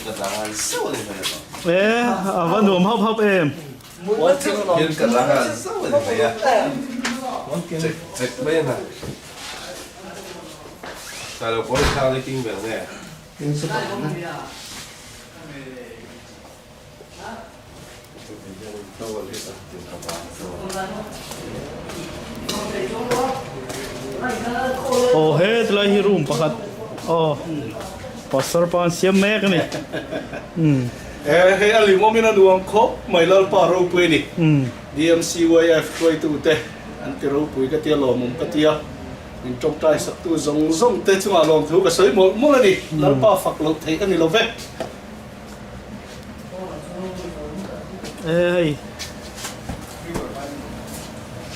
E a va nuam hap hap em. Aw he tilai hi room pakhat aw pastor pa an siam mek a ni umm. He hei a lim awmin a nuam khawp mai Lalpa ropui a ni. DMCYF hruaitute an ti ropui ka tia lawmawm ka tia min tawngtai saktu zawng zawng te chungah lawmthu ka sawi mawlh mawlh a ni. Lalpa fak loh theih a ni lo ve. Hei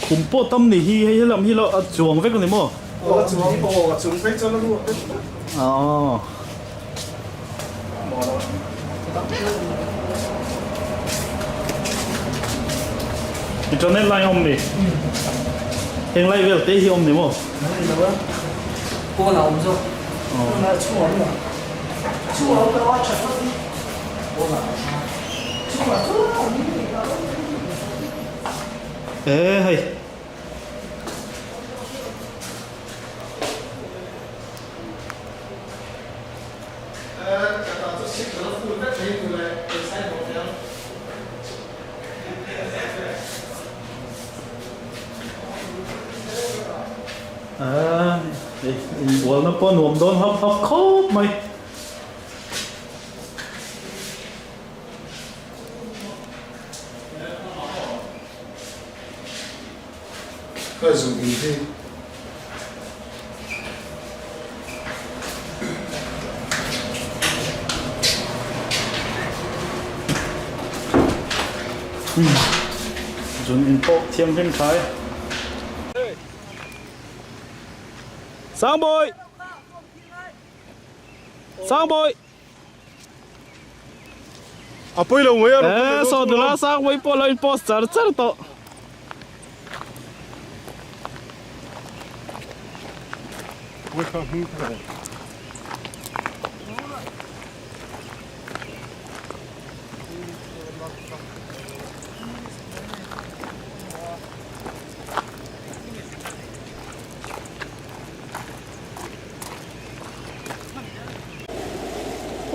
khum pawh tam ni hi hei helam hi lo a chuang vek a ni maw? Aw a chuang aw a chung phei chuan a ruak vek Aw. Internet line awm ni? Heng lai vel te hi awm ni maw? Pawn a awm zawk. Aw. E hei. A inbualna pawh nuam dawn hap hap khawp mai. Zun in pawh thianghlim thlai. Sangbawi! Sangbawi! A pawi lo mai a. Eh, saw nula Sangbawi pawh lo in post char char tawh.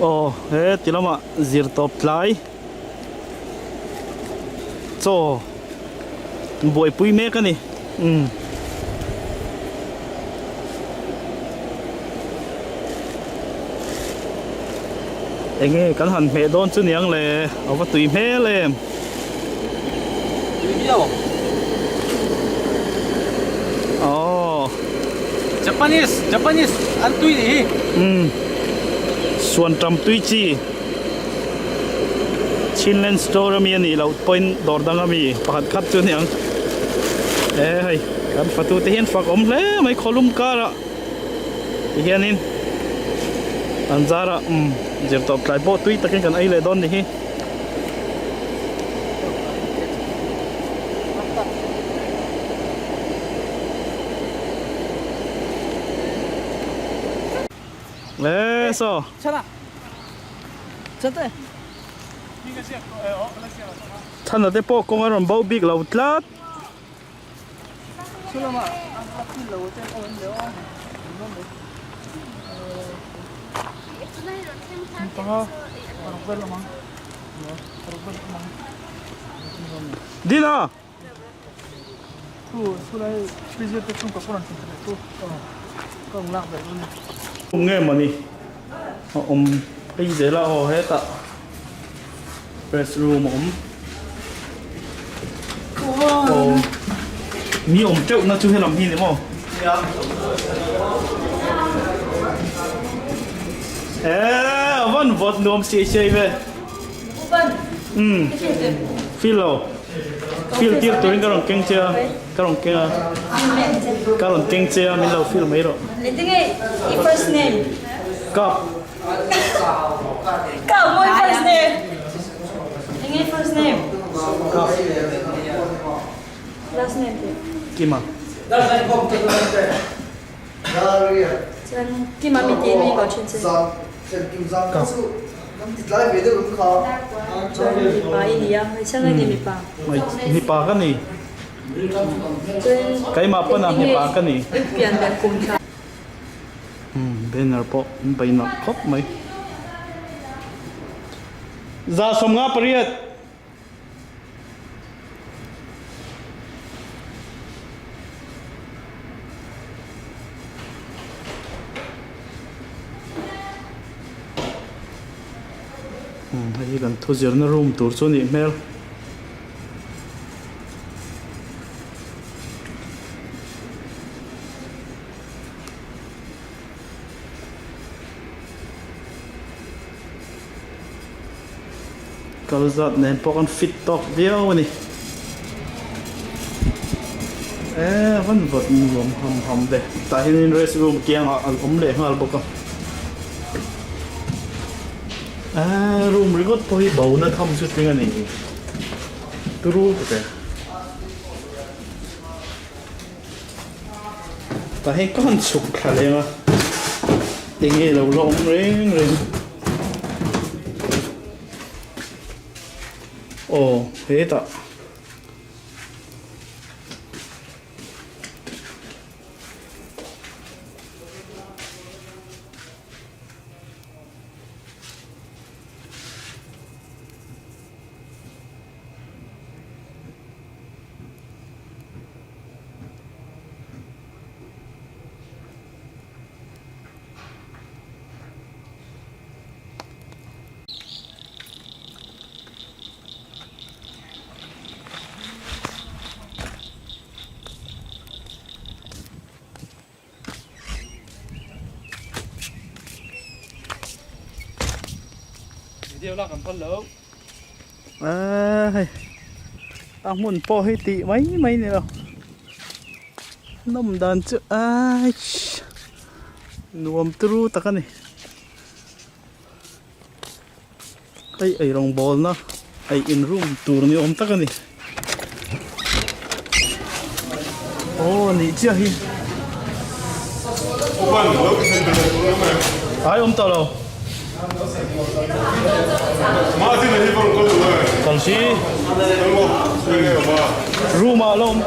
Aw he ti lamah zir tawp tlai chaw buaipui mek a ni umm. Enge kan han hmeh dawn chu niang le a va tui hmel em. Tui viau. Aww. Japanese Japanese an tui nih hi. Umm. Suan tam tui chi. Chinland store ami anih loh pawhin dawr dang ami pakhat khat chu aniang. E hei kan fatu te hian fak awm hle mai khawlum karah ti hianin an zarah umm zirtawp tlai pawh tui takin kan ei leh dawn ni hi. Le so. Chhana te pawh kawng a rawn bo bik lo tlat. Dina! Nge mawni a awm phei zel a aw hetah press room a awm aw mi awm teuh na chu helam hi ni maw e a van vawt nuam siai siai ve umm feel lo feel tir turin ka rawn keng che a ka rawn keng a ka rawn keng che a min lo feel mai rawh kap. Ka mawi first name. Enge first name? Ka. Last name te. Kima. Chuan Kima mi ti mi ko thin che. Mipa ka ni. Keimah pawn ah mipa ka ni. Banner pawh an bei nalh khawp mai. 58. Hei hi kan thu zirna room tur chu a nih hmel. Kal zat nen pawh kan fit tawk viau a ni. Eee a van vawt nuam ham ham ve. Tah hianin rest room kiangah an awm leh nghal bawk a. Eee room ringawt pawh hi bo na tham chu tling a ni. Turu tak e. Tah hian ka han chhuk thla leng a. Enge lo la awm reng reng. Aw hetah A hmun pawh hi tih mai mai ni lo nawm dan chu aii nuam turu tak a ni hei ei rawng bawlna ei in room tur ni awm tak a ni aw nih chiah hi ai awm tawh lo. Kal si room ah lo awm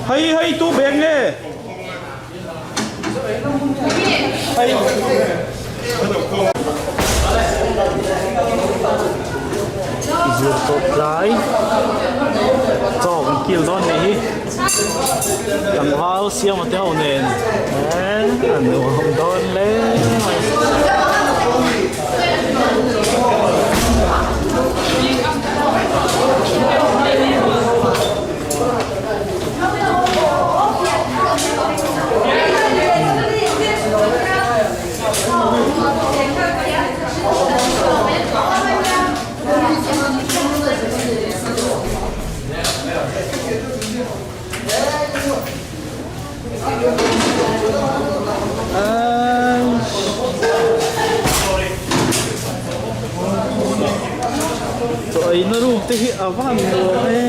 hei hei tu bag nge hei zir tawp tlai chaw kan kil dawn nih hi. Tlangval siama te ho nen an nuam dawn hle mai. Chaw eina room te hi a van nuam e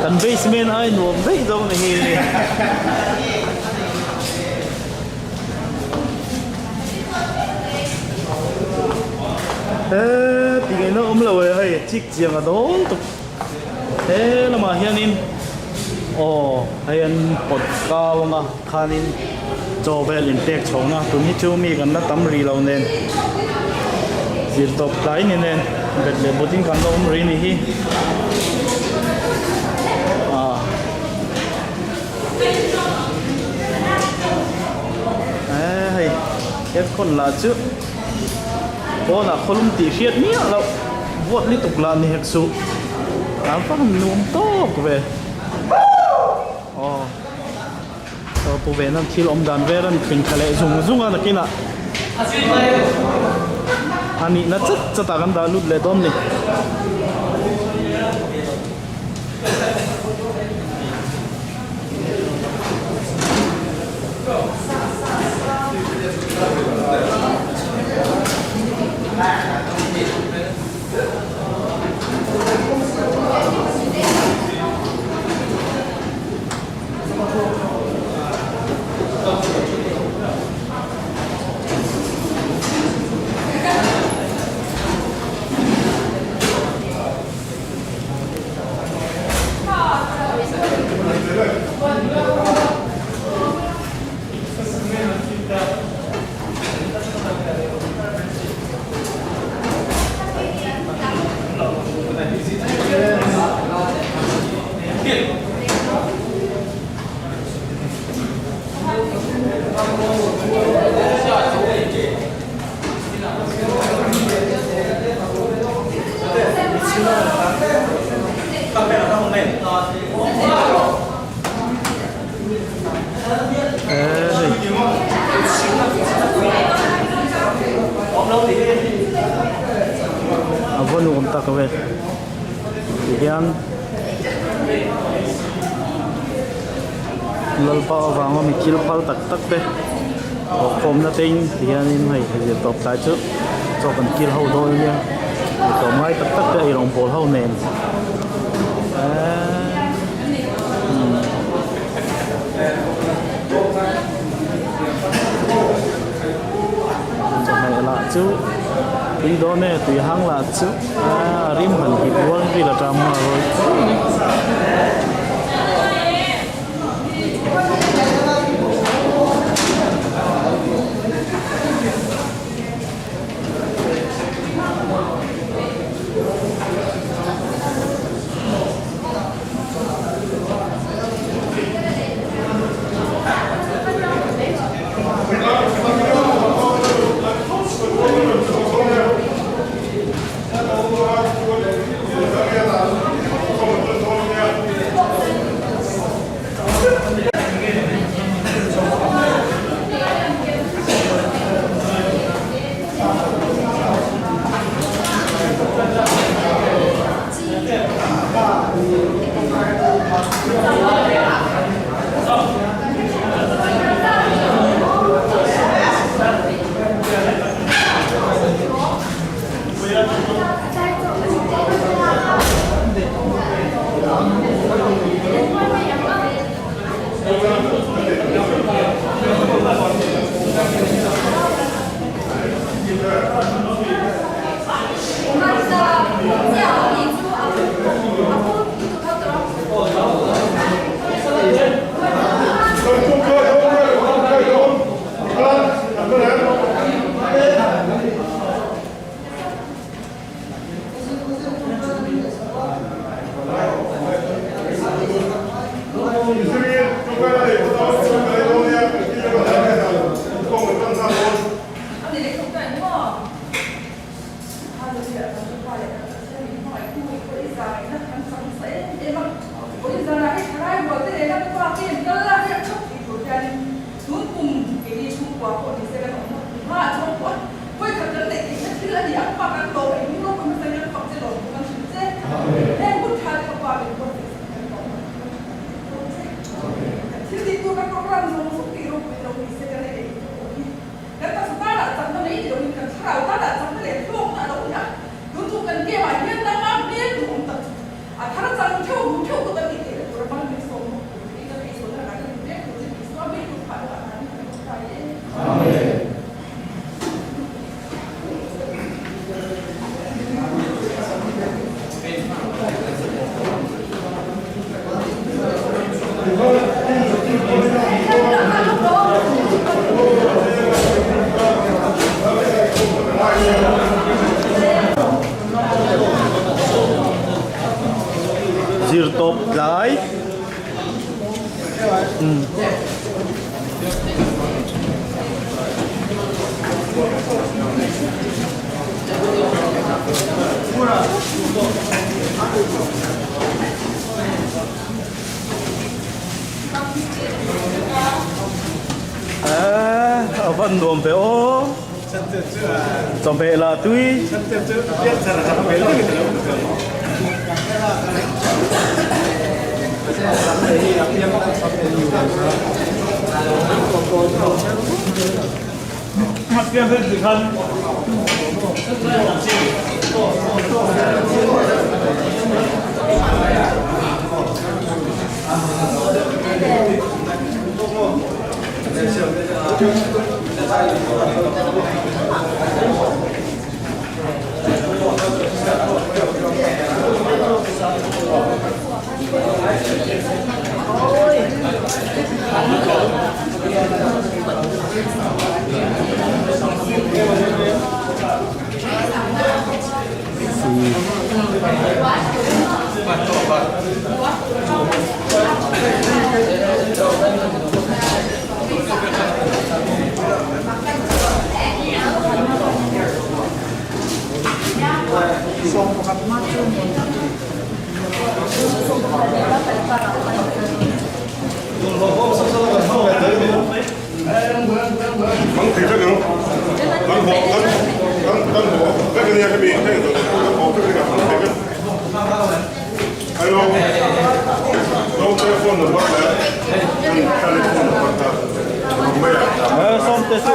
kan basement ai nuam daih dawn a ni hi. He ti ngaihna awm lo e hei chik chiang a dawl tuk he lamah hianin aw hei an pawt kau anga khanin chaw vel in pek chhawng a tun hi chu mi kan la tam rih lo nen zir tawp tlai ni nen bet leh but in kan la awm rih a ni hi ah. Eee hei aircon lah chu pawnah khawlum tih hriat miah loh buat lutuk lah ni hek suh a va han nuam tawk ve aw aw pu ve nan thil awm dan vel a ni thleng thla leh zung zung a nakinah a nihna chat chat ah kan dah lut leh dawn ni. A va nuam tak ve tihian Lalpa avanga mi thil phal tak tak te awhkhawmna te in tihianin hei zir tawp tlai chu chaw kan kil ho dawn ania mi tlawm ngai tak tak te eirawng bawl ho nen eeee Chawhmeh lah chu tui dawn e tui hang lah chu a rim han hip rual vel a tang nghal rawih rawih mai. Zir tawp tlai A van nuam ve aw chawhmeh lah tui. Kan thei vek ang. Kan haw kan kan kan haw vek ania hemi heng zawh zawh kan haw vek ania kan thei vek. Hello. Naute phone number leh kan telephone number kha mai ah. Sawmte chu.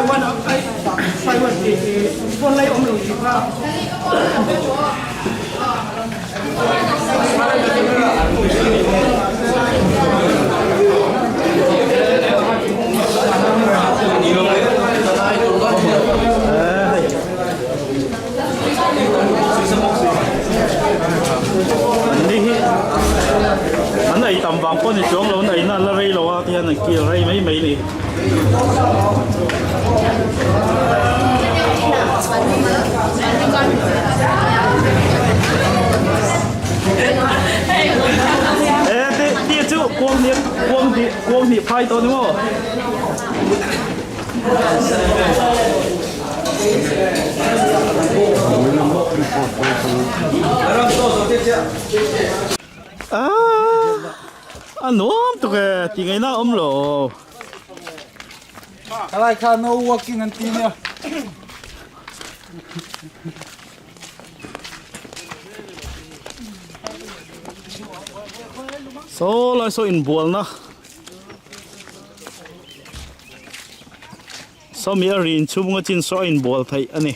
Ni hi an ei tam vang pawh ni chuang lo an ei na la rei lo a tihian an kil rei mai mai a ni. E ti ti chu kuang hnih kuang hnih kuang hnih phai tawh ni maw? A nuam tuk e ti ngaihna a awm lo. Helai kha no walking an ti nia. Saw lai saw inbualna sawmi a rin chhunga chin saw a inbual theih a ni.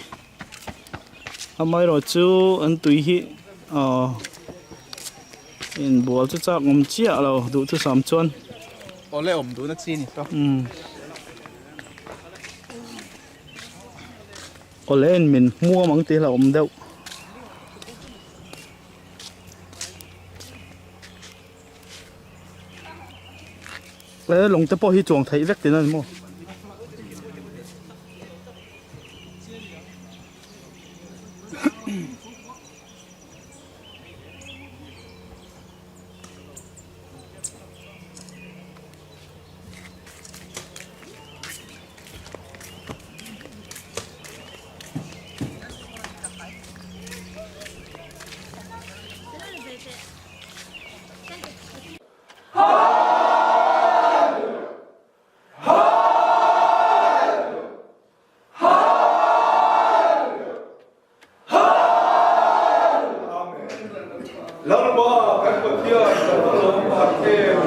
Amaherawh chu an tui hi aw inbual chu chak awm chiah lo duhthusam chuan. Awle awm duhna chi ni saw. Umm. Awle in min hmuam ang tih hlauhawm deuh. He lawng te pawh hi chuang theih vek tihna a ni maw? Lalpa kan Pathian kan va lawm tak em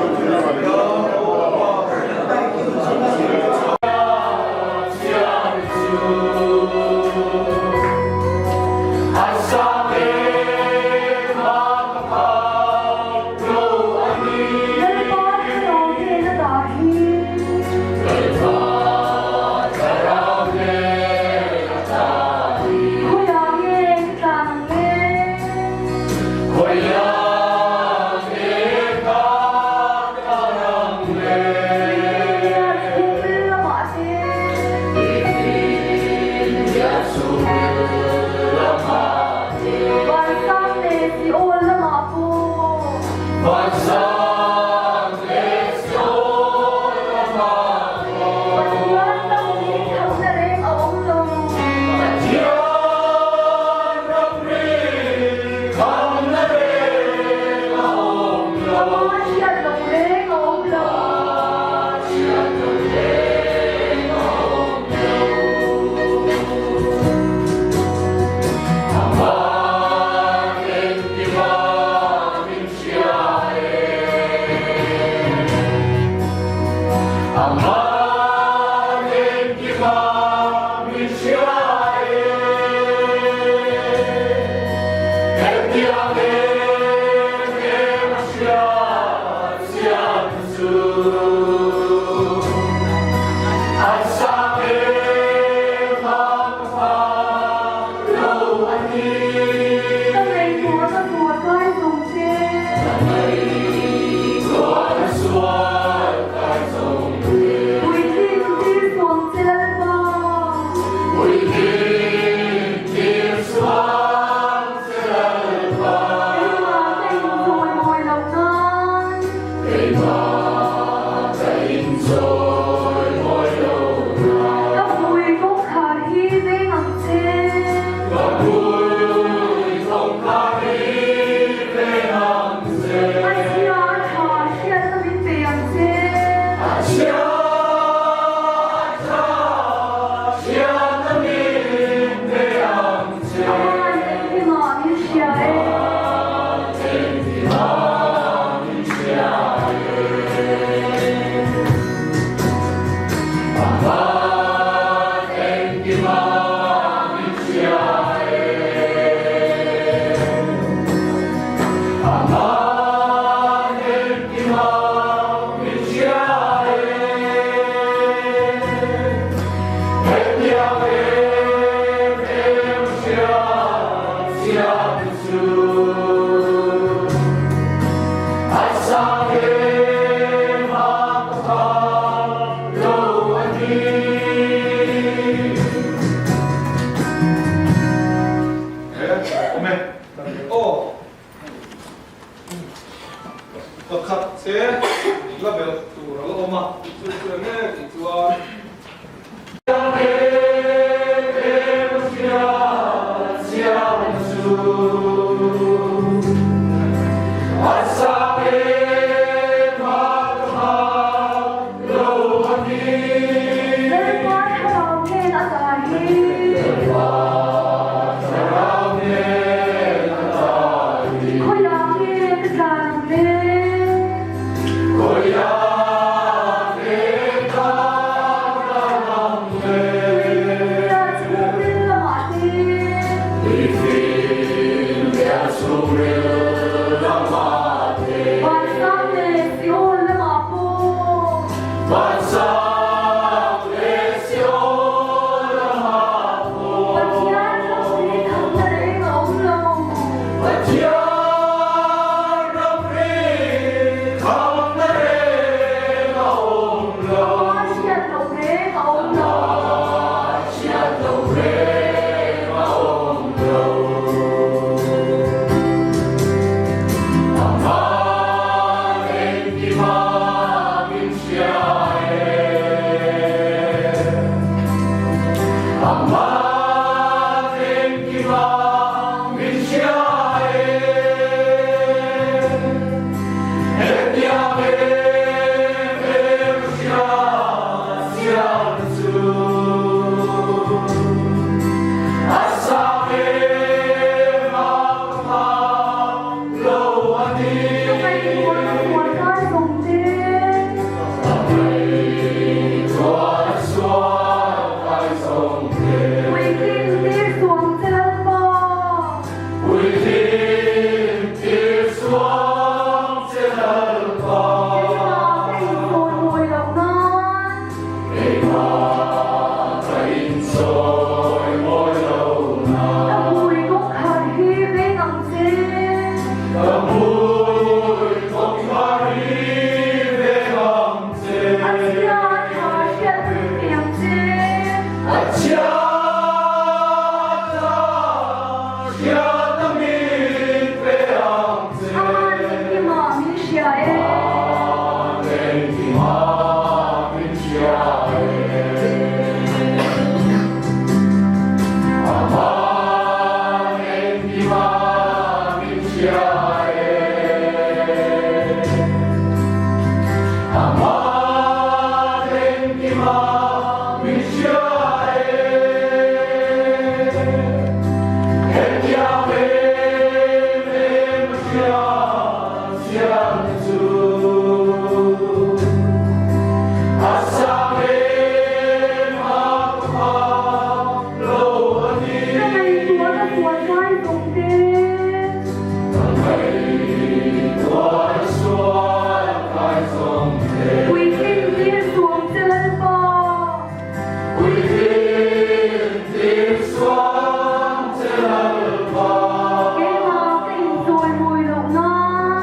Keimah ka inchawimawi loh nan.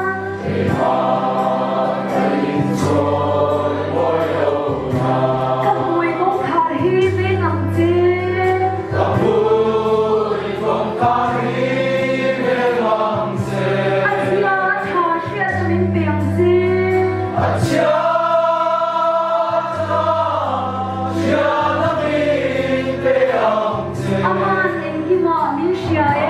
Ka hmui kawngkhar hi veng ang che. A chhia a tha hriatna min pe ang che. Aman engkimah min hria e.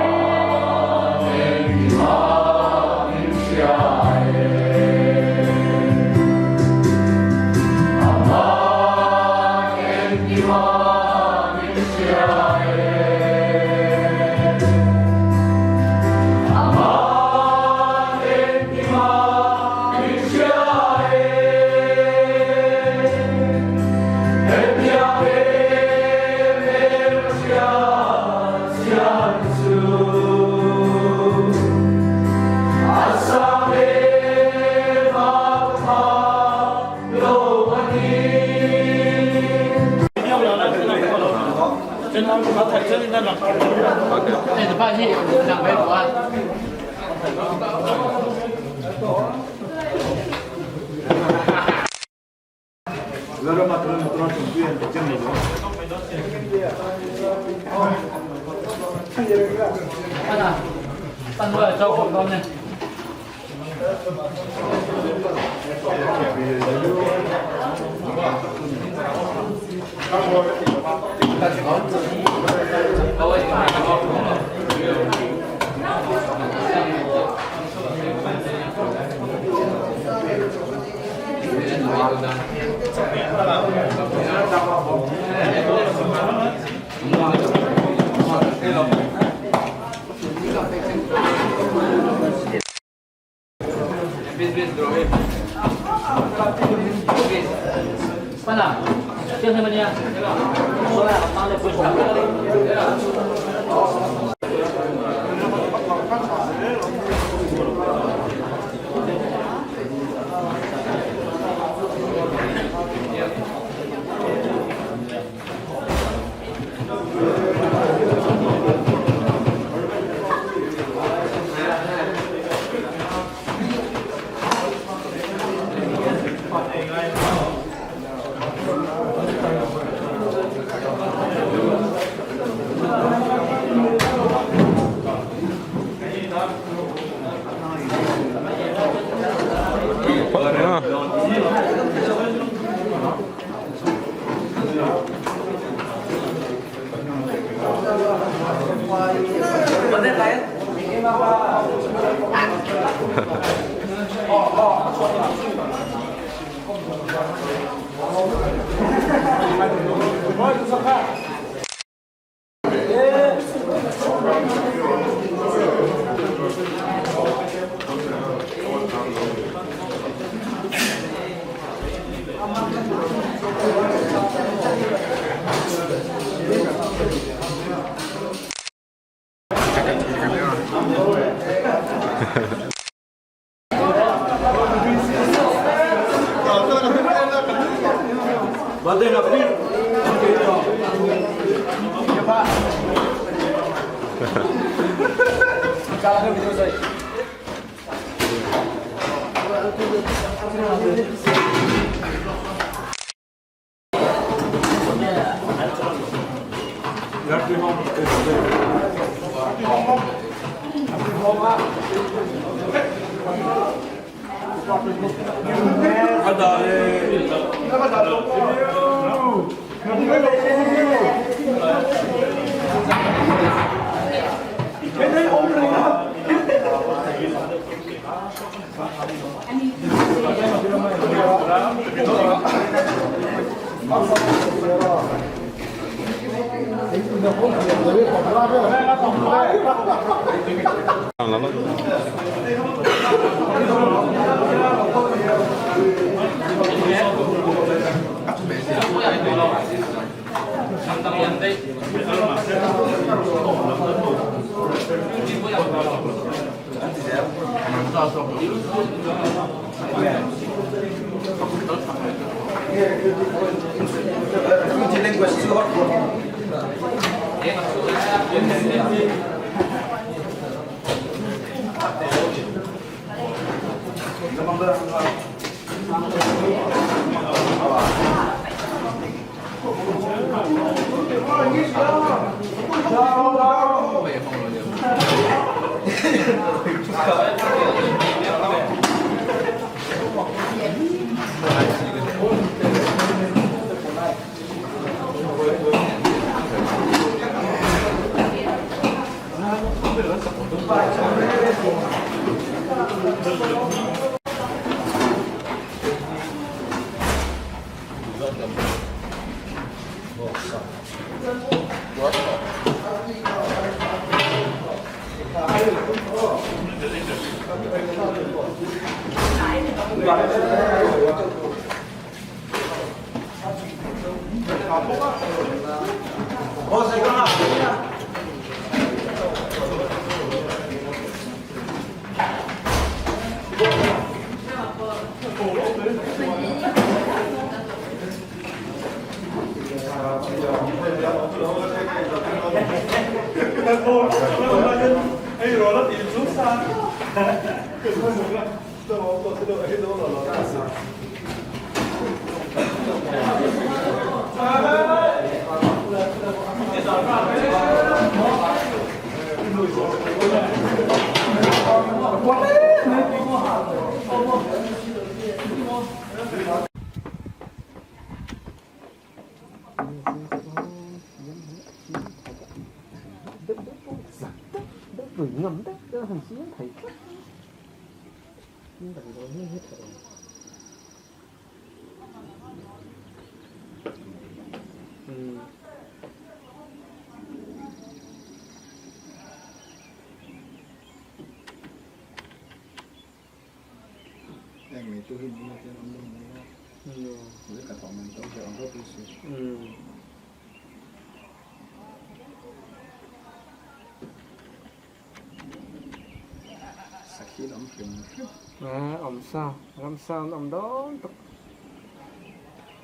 Awm sa ramsa an awm dawn tak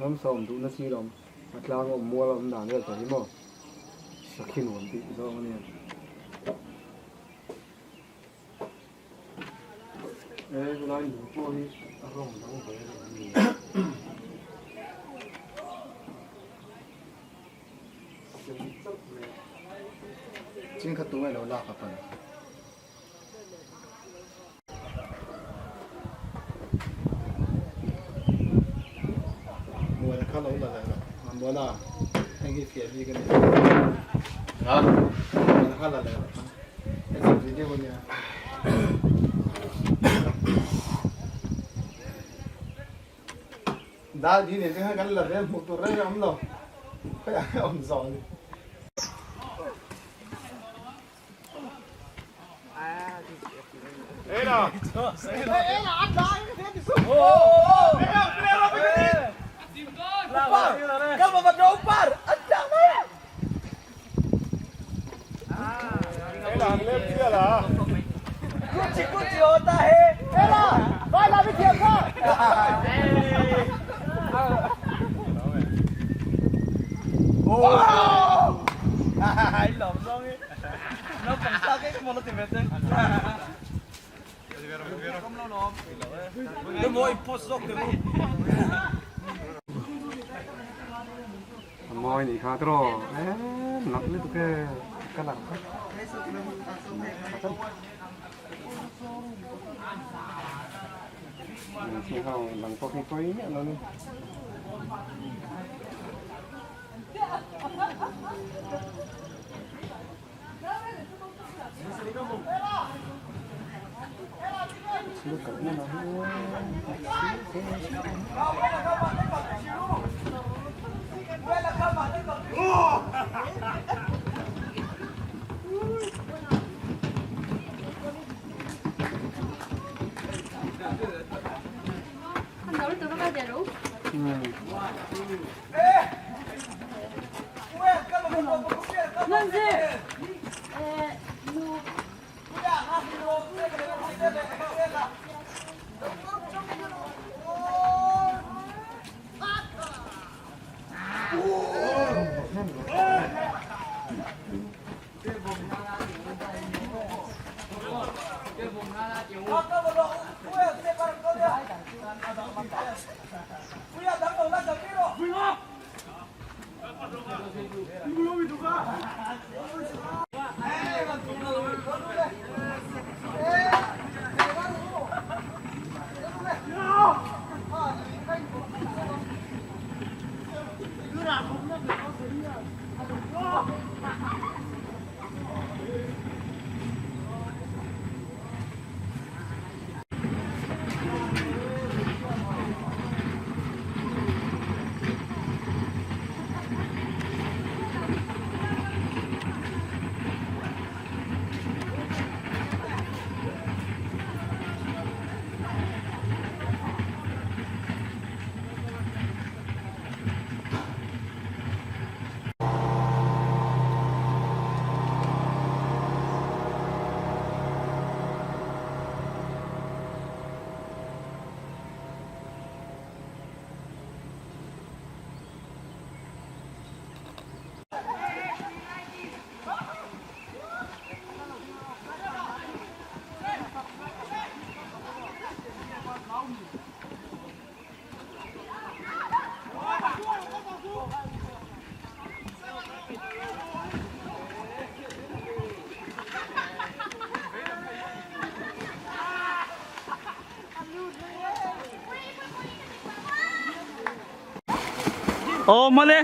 ramsa awm duhna chi lawm a tlang awm mual awm dan vel te hi maw sakhi nuam tih zawng a nia. E helai lung pawh hi a rawng dang ve reng a ni. Sen chauh mai a. Ching kha tunge lo lak a pan. Muana kha lo la leh rawh. Muana heng hi fiah bik a ni. Muana kha la leh rawh. Hei chu video a nia. Dal hi nen chuan kan la rel hmuh tur reng a awm lo. Khawiah nge awm zawh ni. A mawi nih kha tawh e nalh lutuk e colour kha hmeichhe ho lang pawh hi pawi miah lo a ni. Aw mawle.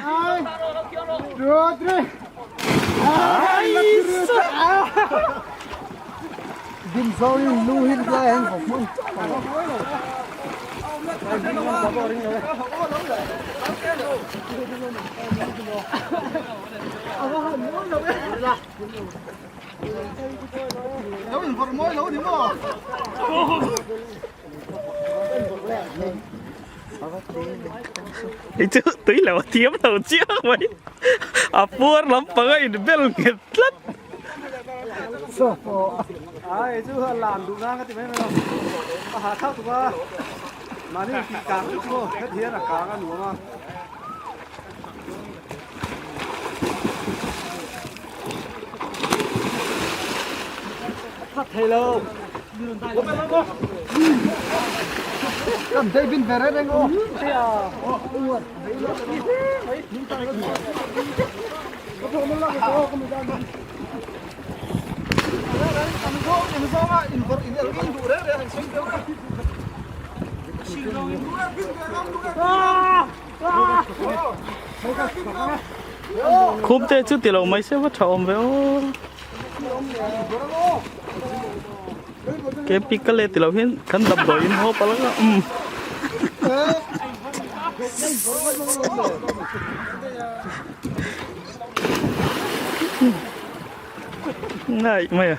Hei chu tui lo a thiam lo chiang mai a puar lampang a in bel nghet tlat. Khup te chu ti lo mai se va tha awm ve aw. Ke pi ka le ti lo hian kan damdawi in haw palh a umm. Ngai mai a.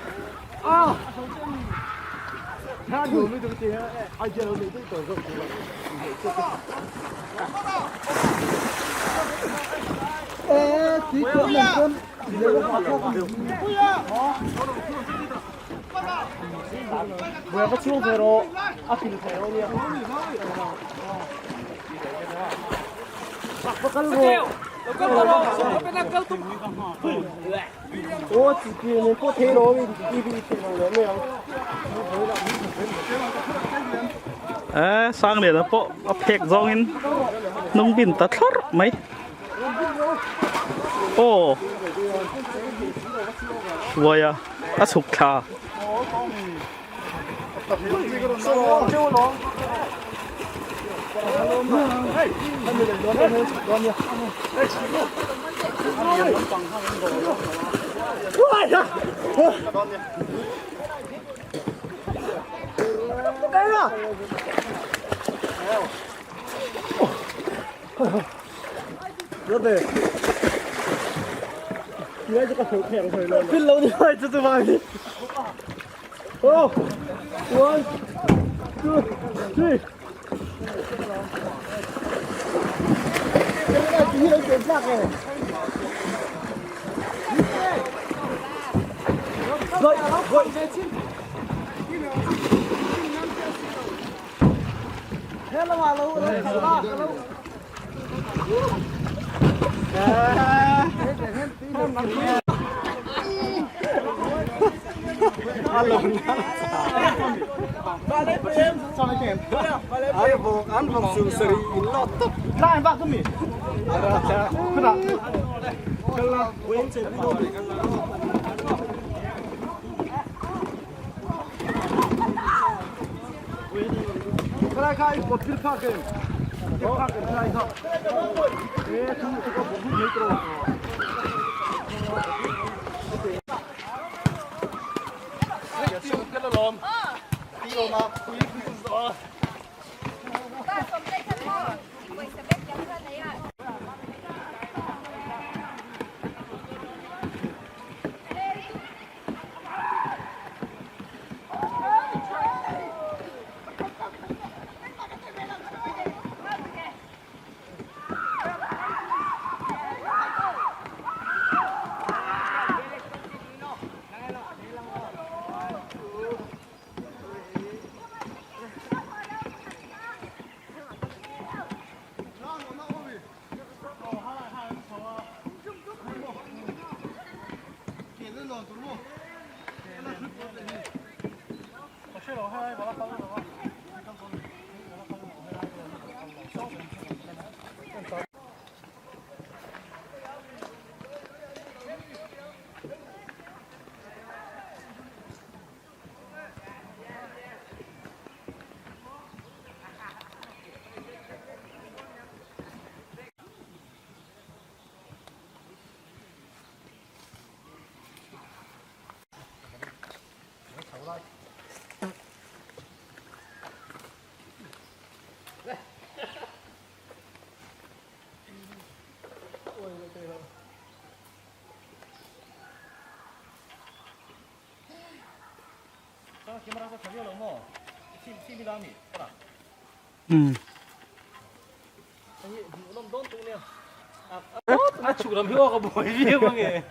Eee sang lian ah pawh a phek zawngin hnung bin ta thlawrh mai aw uai a a chhuk thla.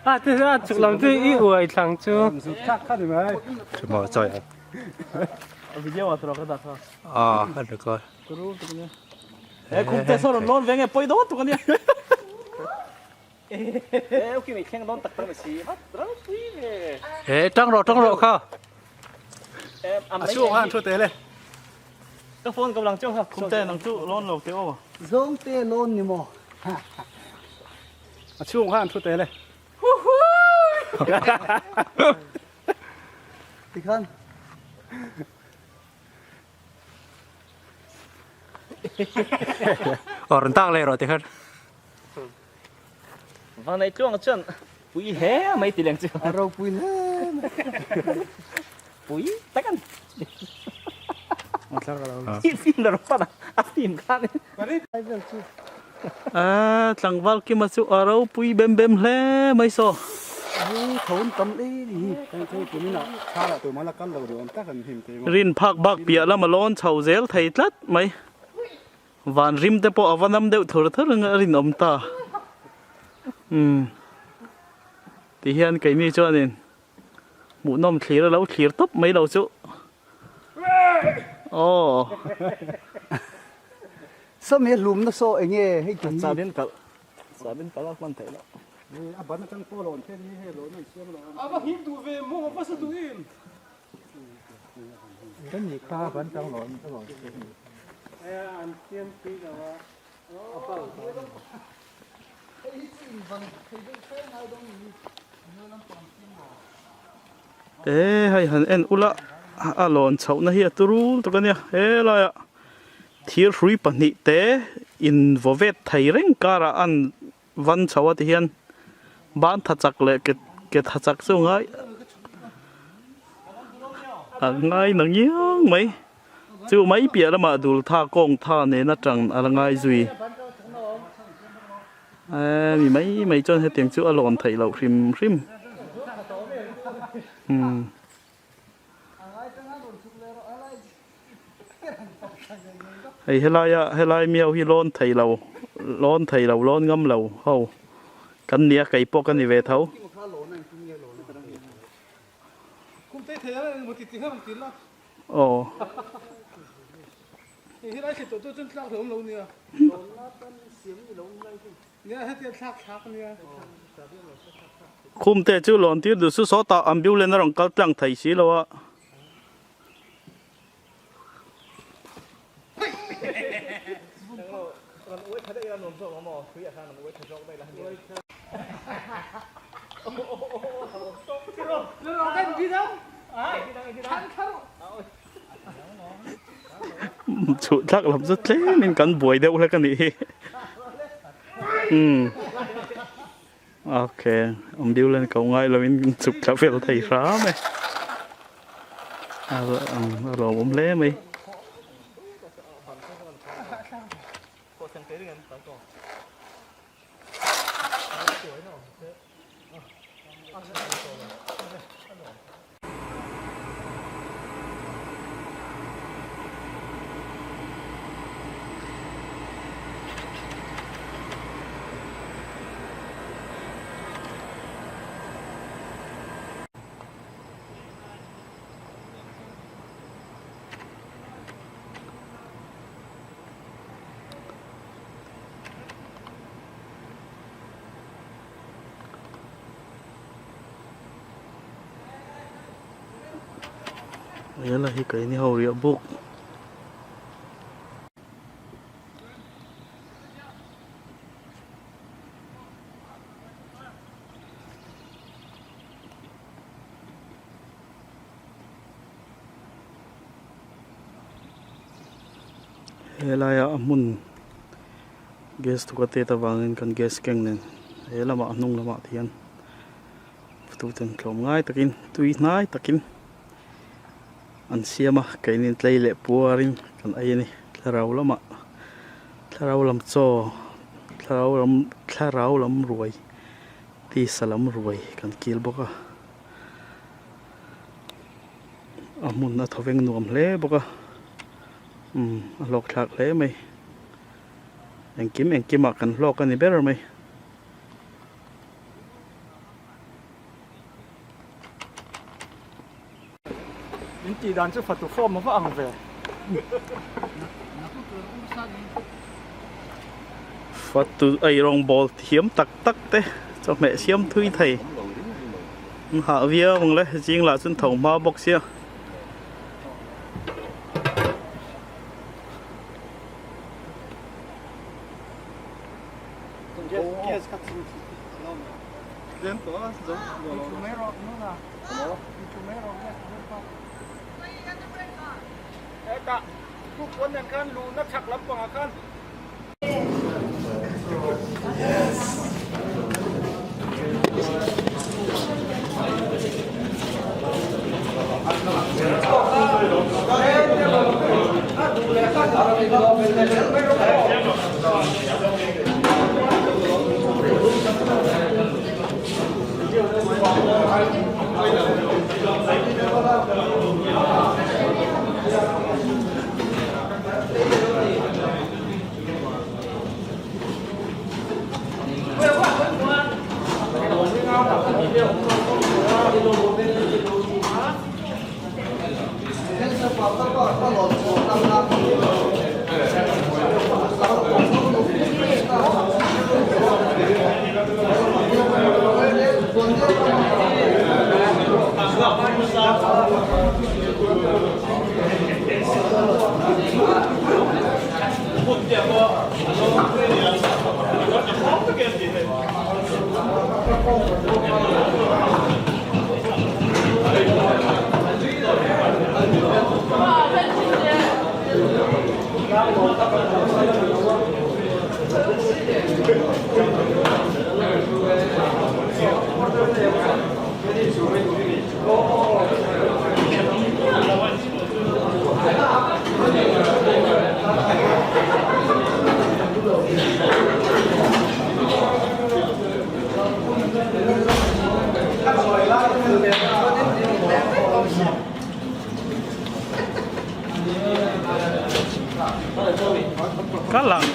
A te a chuk lam chu i uai thlang chu. Tang rawh tang rawh kha. A chhung han thu te le. Ka phone ka lang chiang kha. Khum te nang chu lawn lo te aw. Zawng te lawn ni maw. A chhung han thu te le. Tikhan. Aw rawn tak leh rawh tikhan. Vanei tluang chuan pui hle mai ti leng chu. A ropui hle mai. Pui tak an. I fim la rawh pan a, a fim khan. A tlangval kima chu a ropui bem bem hle mai saw. Rin phak bak piah lama lawn chho zel thei tlat mai. Van rim te pawh a va nam deuh thur thur ang a rinawm ta. Umm tihian keini chuanin hmuhnawm thlir a lo thlir tawp mai lo chu. Aw. Sawmi a hlumna saw eng nge hei tun hi? Chabin kalh chabin kalh a hman theih loh. A ban atang pawh lawn then hi hei lawn an siam lo ang. A va him duh ve maw a va sa duh em? Kan ni kha ban tang lawn a lawn siam ni. An siam tui lo a. A bal ta. Hei hi chu in van thei deuh fe ngai dawn ni. E hei han en ula a lawn chhohna hi a turul tuk ania helaiah thir hrui pahnih te in vaw vet thei reng karah an van chho a tihian ban tha chak leh ke ke tha chak chu ngai a ngai na ngiang mai chu mai piah lamah dul tha kawng tha nena tang a la ngai zui. Eee mi mai mai chuan hetiang chu a lawn theih loh hrim hrim umm. Hei helaia helai miau hi lawn thei lo lawn thei lo lawn ngam lo ho kan nia kei pawh ka ni ve tho. Aw. Khum te chu lawn tir duh su sawtah ambulance a rawn kal tlang thei si lo a. Chhuh thlak lam chu tlemin kan buai deuh hlek a nih hi. Umm okay ambulance ko ngai lovin chhuk thla fel thei hram e. A lawmawm hle mai. Hela hi keini ho riah buk. Helaiah a hmun gas thuk a tet avangin kan gas keng nen he lamah a hnung lamah te hian tuten tlawm ngai takin tui hnai takin an siam a keini tlei leh puarin kan ei a ni thlarau lamah thlarau lam chaw thlarau lam thlarau lam ruai tisa lam ruai kan kil bawk a. A hmun a thawveng nuam hle bawk a umm a hlawk thlak hle mai engkim engkim ah kan hlawk a ni ber mai. Min tih dan chu fatu form a va ang ve. Fatu ei rawngbawl thiam tak tak te chawhmeh siam thui thei an hah viau ang le zing lah chuan tho hma bawk sia. Kal ang.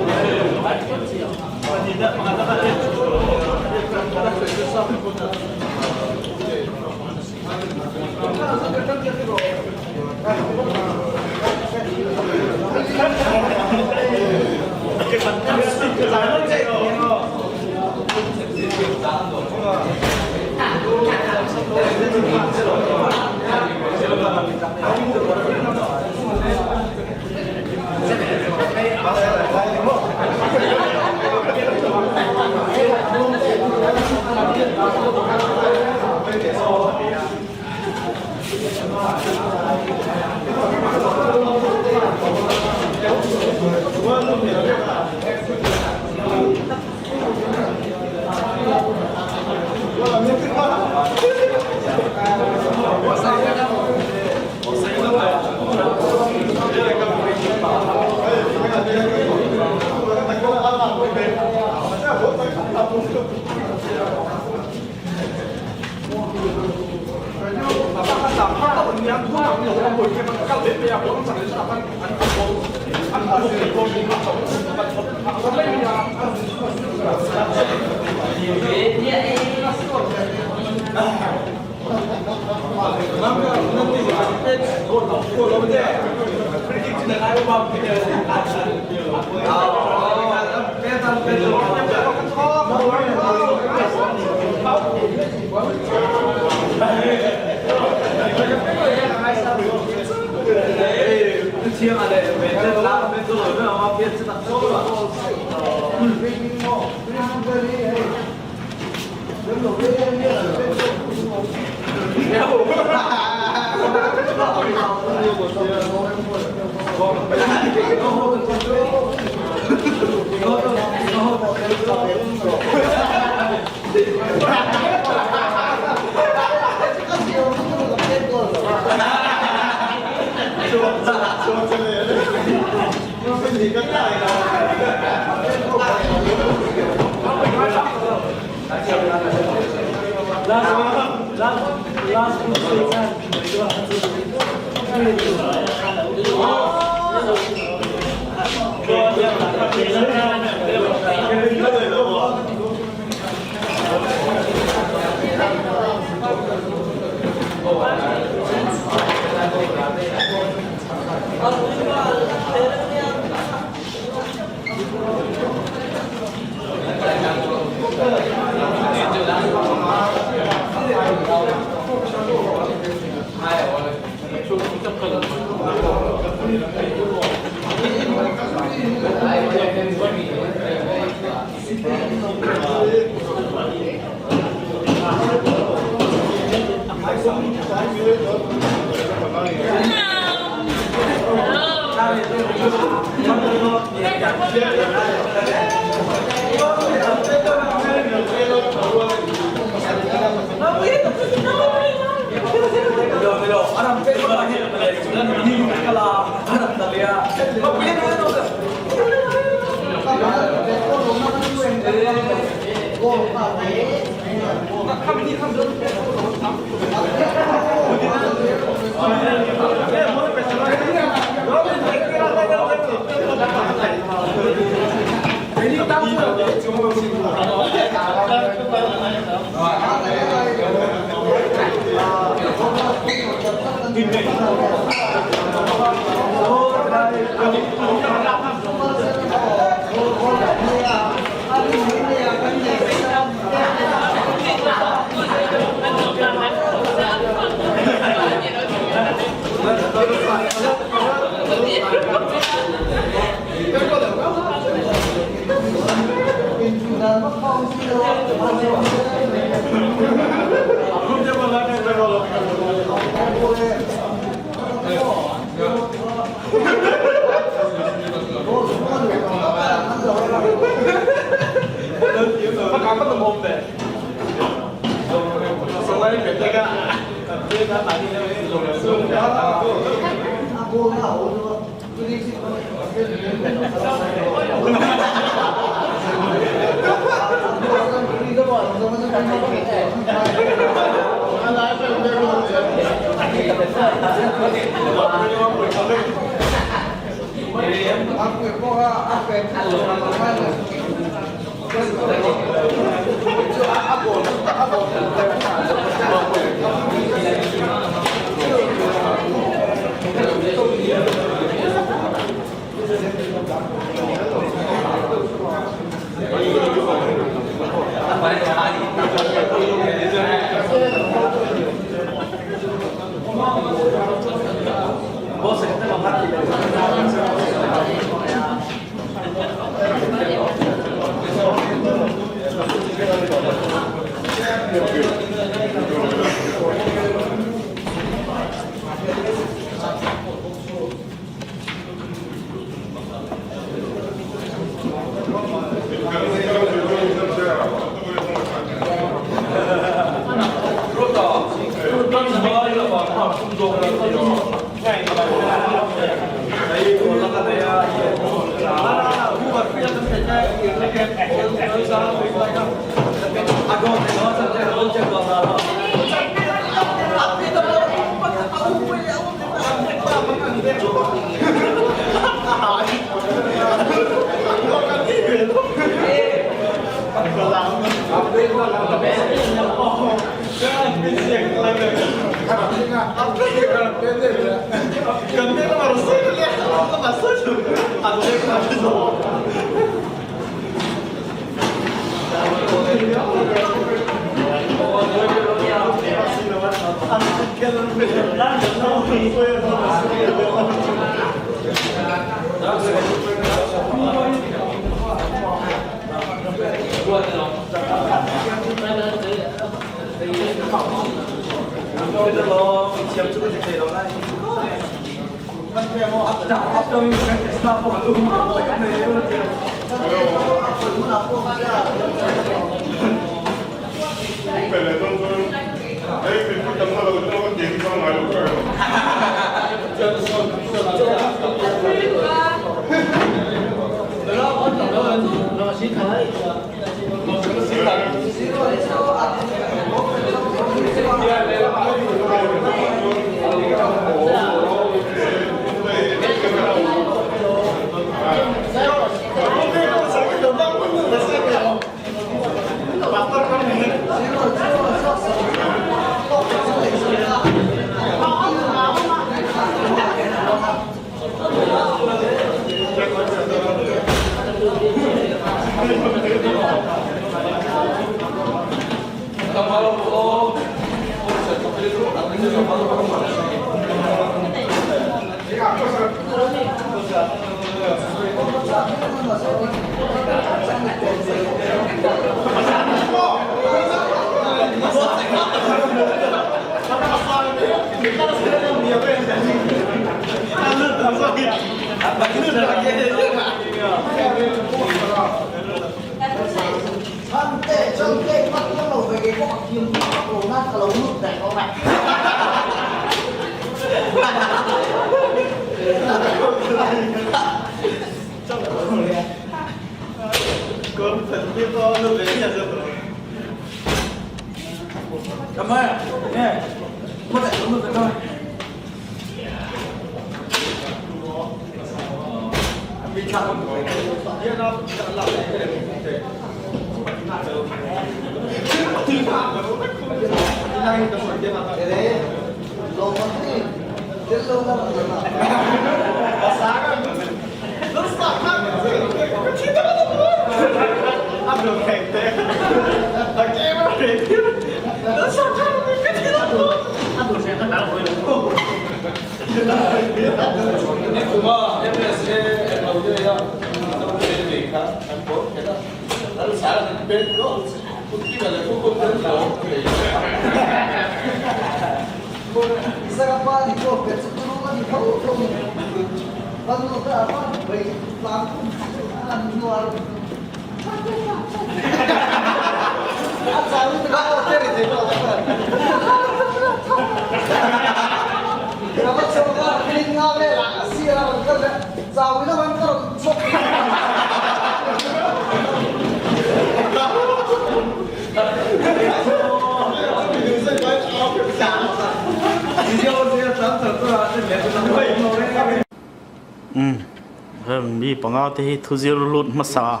Heng mi panga te hi thu zir lut hmasa.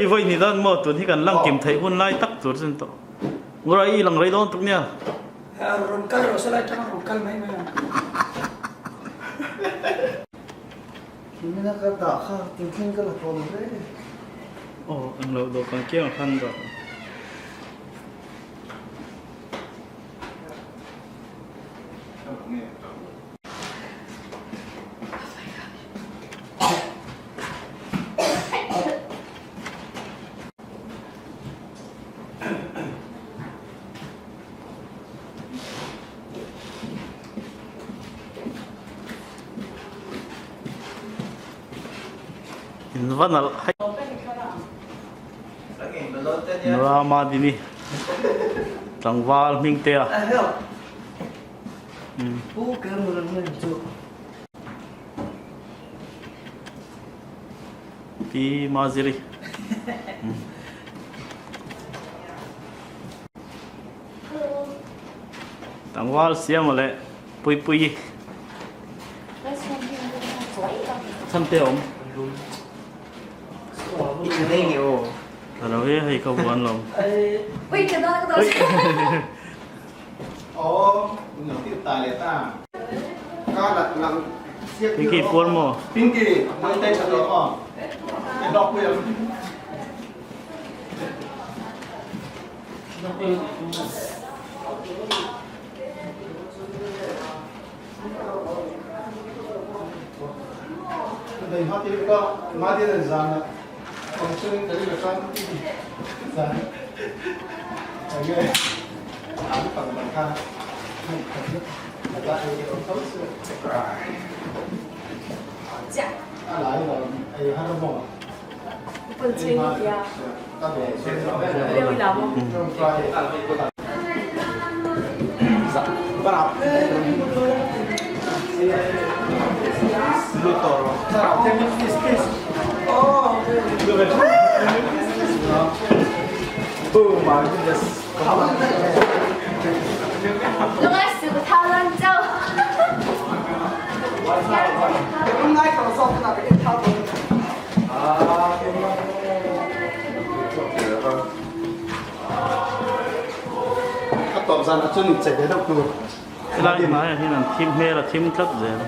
I vawi ni dan maw tun hi kan lang kim theih hun lai tak tur chu ni tawh. Ngura i lang rei dawn tuk nia. Rawn kal rawh se lai tang rawn kal mai mai ang. Mina ka dah kha tinthleng ka la tawh lo hle. Aw englo dawhkan kiangah khan dah. In va nalh hai. Rama dini tlangval hming te a. Pi Maziri. Tlangval siam leh Puipuii. Chhan te awm. Ka lo hi hei ka vuan lo. Pinky pual maw? Helai hmaiah hian an thim hmel a thim tlat zel.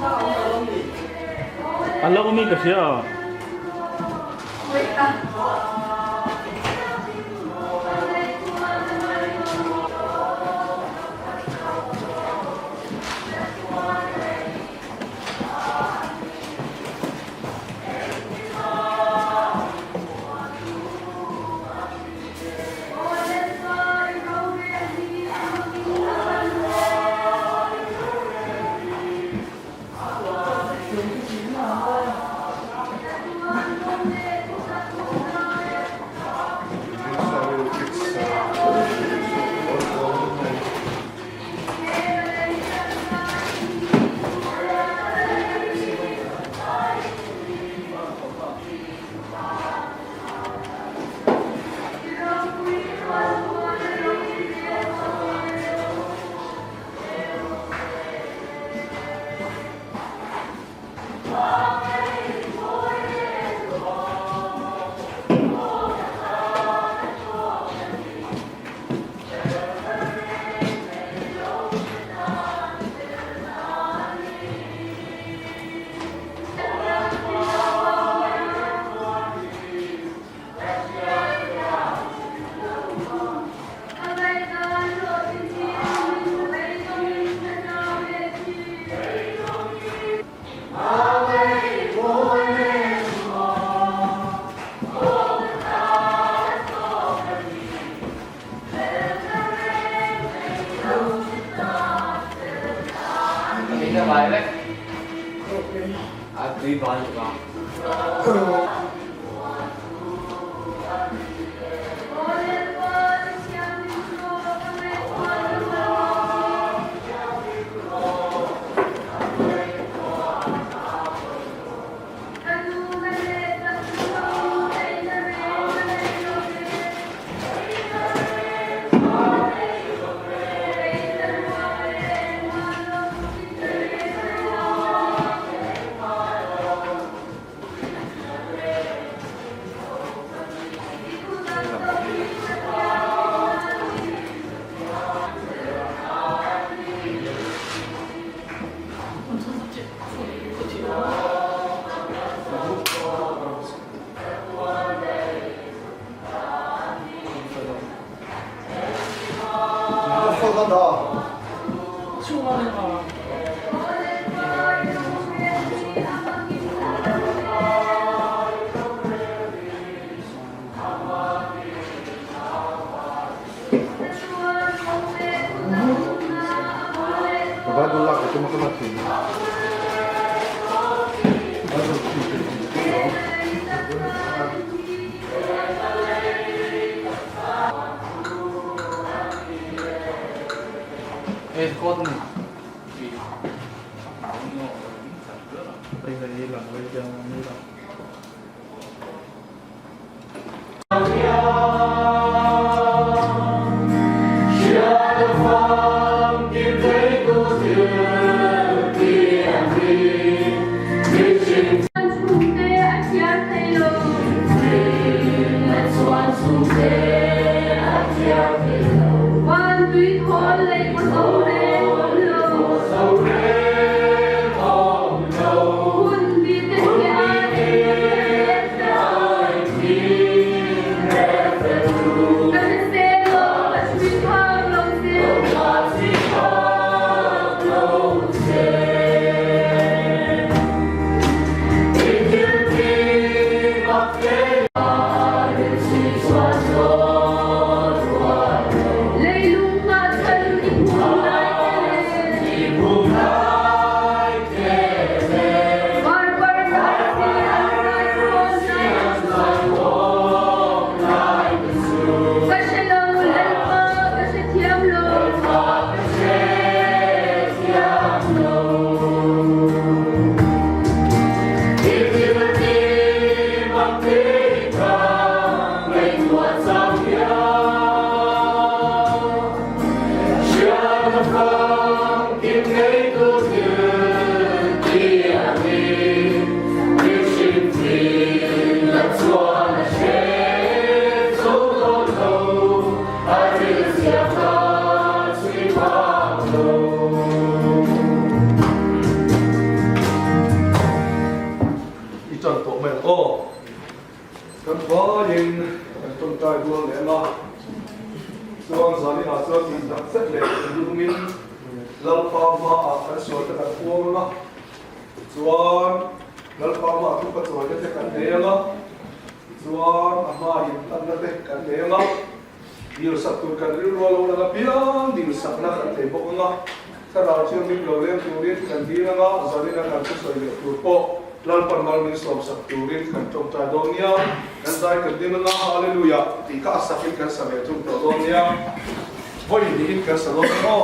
A la awm in ka hria a. rual leh ang a. Chuan zaninah chuan tih tak zet leh lungin Lalpa hmaah kan sualte kan puang ang a. Chuan Lalpa hmaah thupa chawina te kan nei ang a. Tichuan a hma intanna te kan nei ang a. Dilsak tur kan rilru a lo lang apiang dilsakna kan nei bawk ang a. Thlarau Thianghlim lo leng turin kan dil ang a, zanina kan thusawi leh tur pawh Lalpan mal min sawmsak turin kan tawngtai dawn nia. Kan zai kan dil ang a, Hallelujah tih kha a sakin kan sa ve thung tawh dawn nia. Vawi hnihin kan sa dawn nia aw.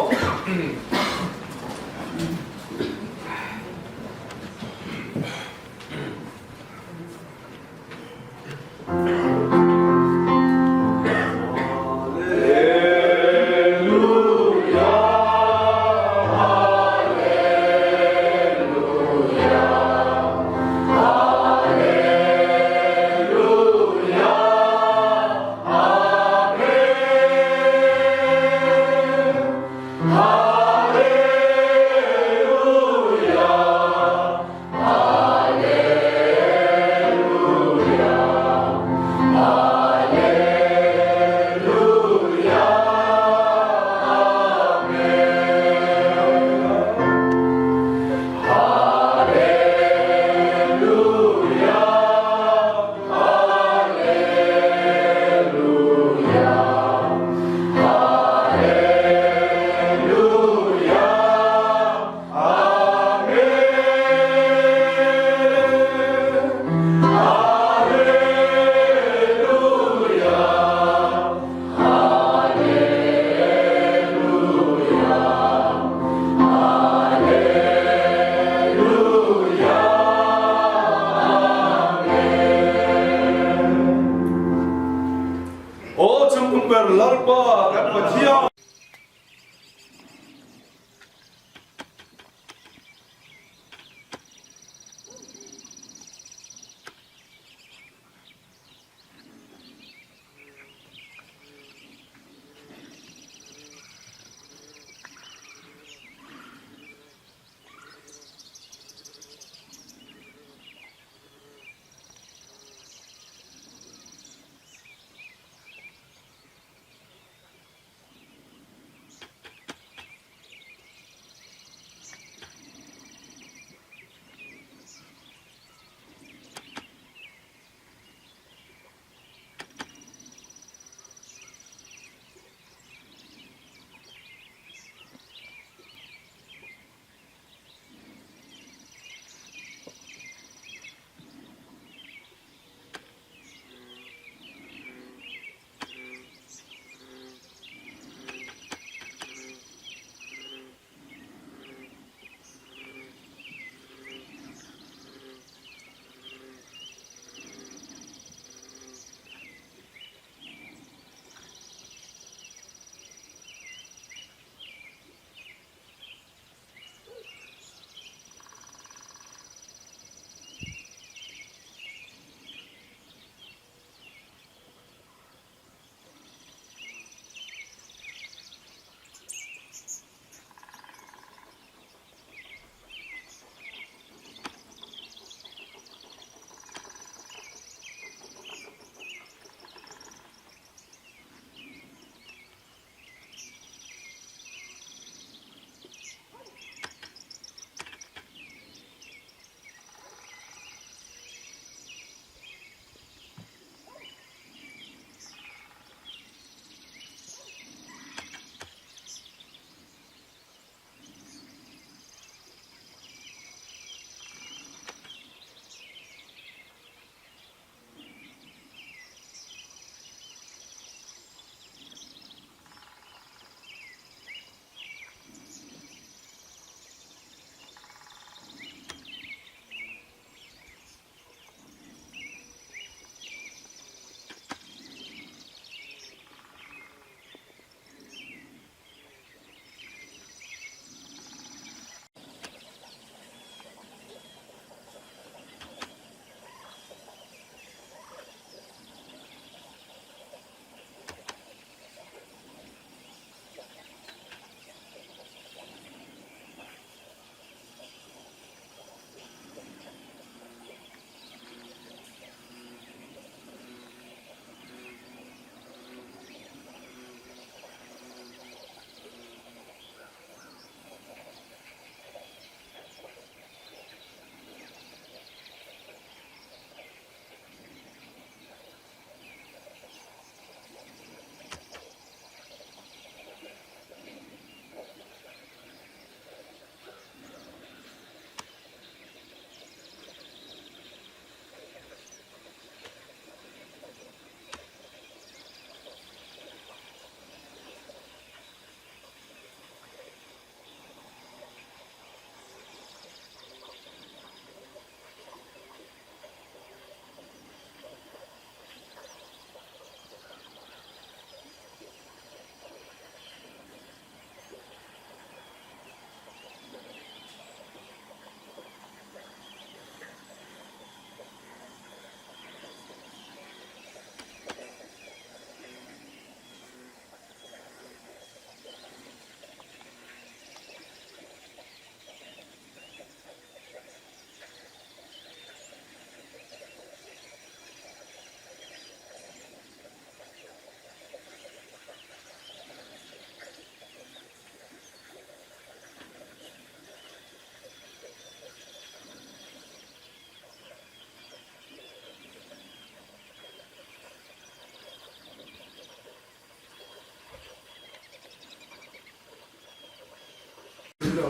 lo.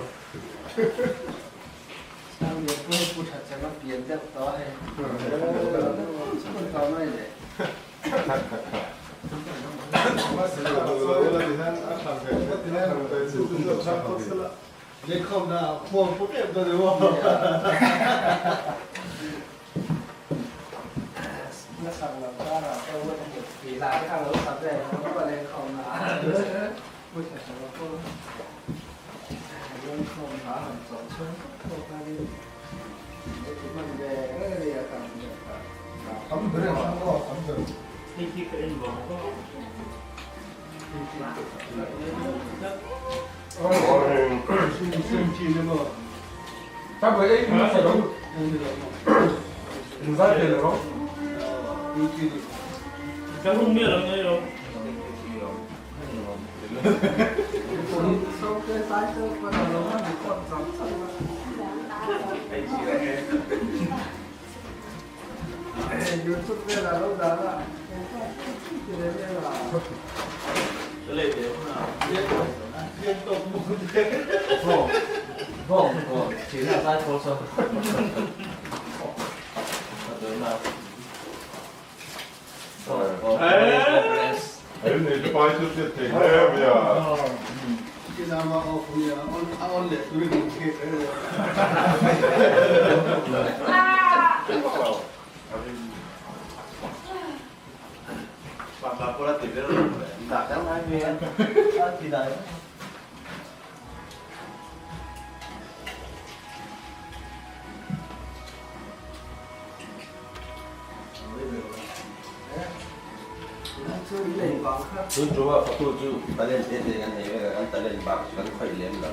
Sanglian pawh hi pu tha chang a pian deuh tawh a hei. Chhun tawh mai le. Tun ṭuma fatu chu talent te te kan nei vek a, kan talent bak chu kan khawih lem lo.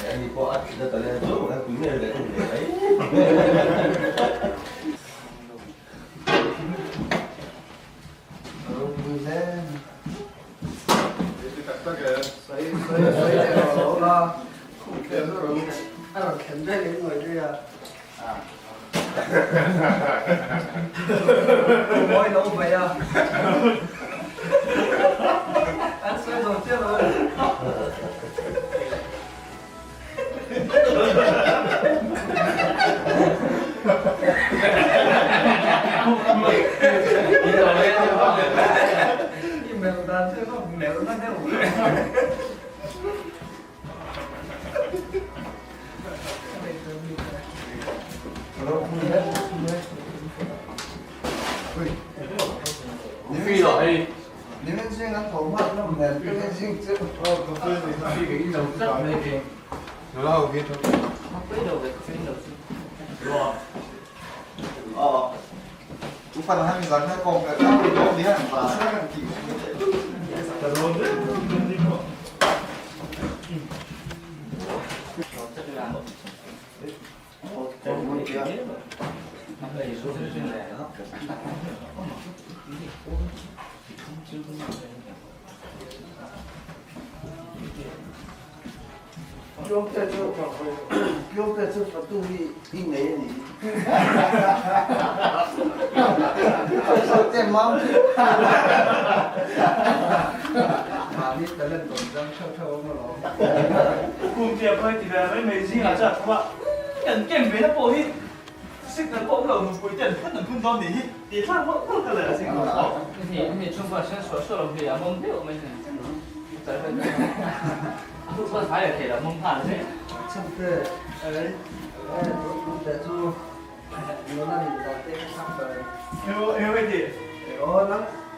Ani pawh a thil a talent chu kan pui mai leh thei mai.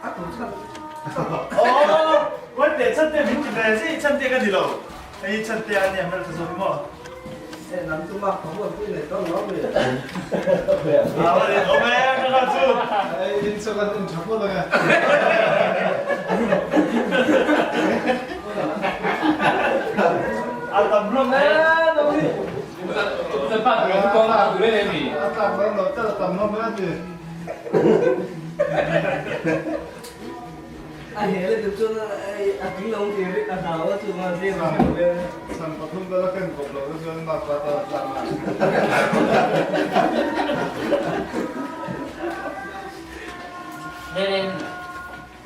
A tu chhan. Aw, Uaite, Chhante min ti ve zih, Chhante ka ni lo. Hei Chhante a nia hmel tha zawk hi maw? Eh, nang chu mak ka huan pui nei dawn lo mi. Aw le, awm e, ka kha chu. Hei, in chu kan in tha phawt ang e. A tam hlawm e, no hi. A tlak dawn lo tel a tam hlawm e a ti. A he le duh chuan a tling lo ti a hlau a chu a zem a San pathum vel a ken kawp lo te chuan mak ta ta tlang a.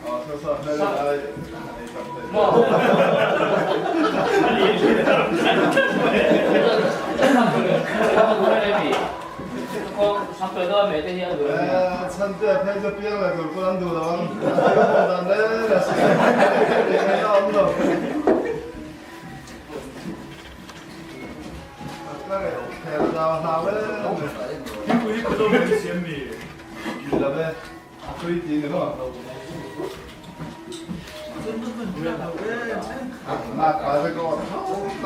Aw sa sa hmel ai ei tam thei. Chhante a phei chu piang leh tur pawh an duh lo ang. A thil hmuh dan reng a si. Engmah a awm lo. A tla reuh khel zau hlau em. Thingpui hi khaw zawng in siam mi. Kil lo e. A tui ti ni maw? Nak pa te ko tho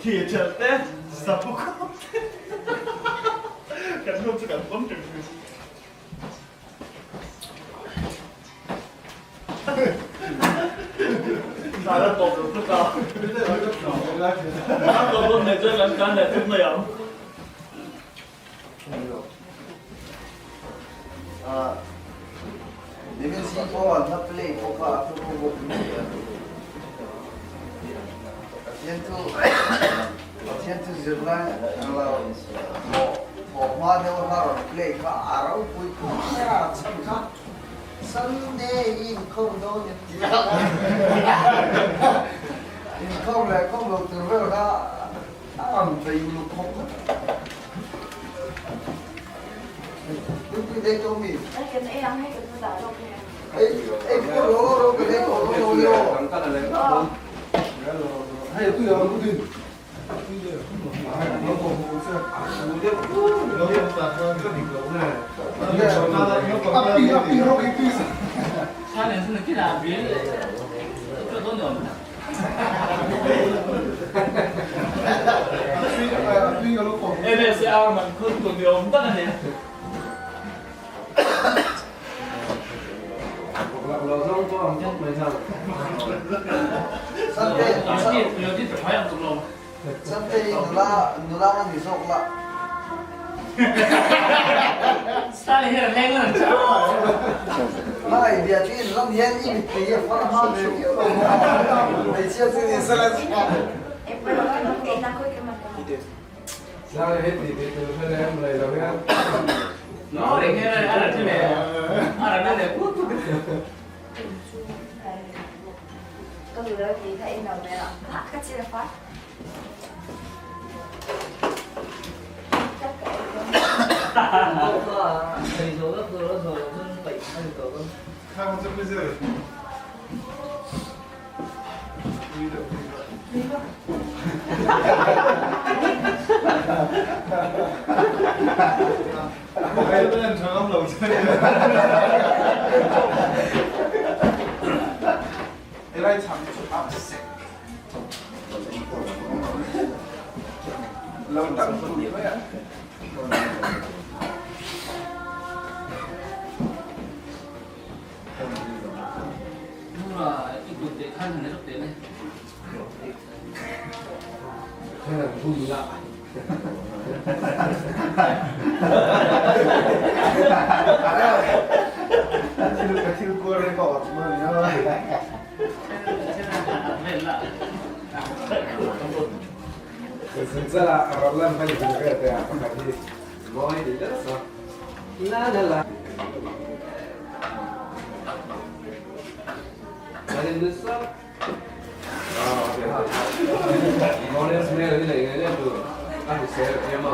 che che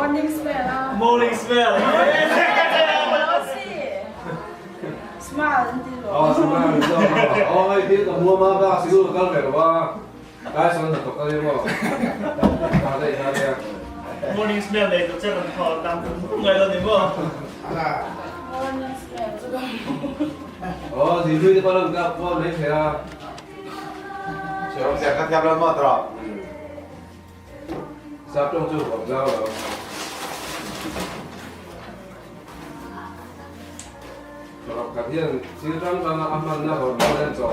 Morning smell ah. Morning smell. Smile an ti lo. Oh, smile. Oh, hei thil ka mua ma ba siu kal ve lo a. Kai son na tok ali mo. Ta dei ta dei. Morning smell nei to chen an tho tam ngai lo ni mo. Morning smell chu ka. Oh, thì vui thì bao lần gặp qua lấy thế à. Sắp trong chu hộp rau rồi. Cả thiên chứ trong trong ăn ăn nó hộp rau lên chỗ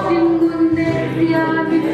Hringnun leh zia min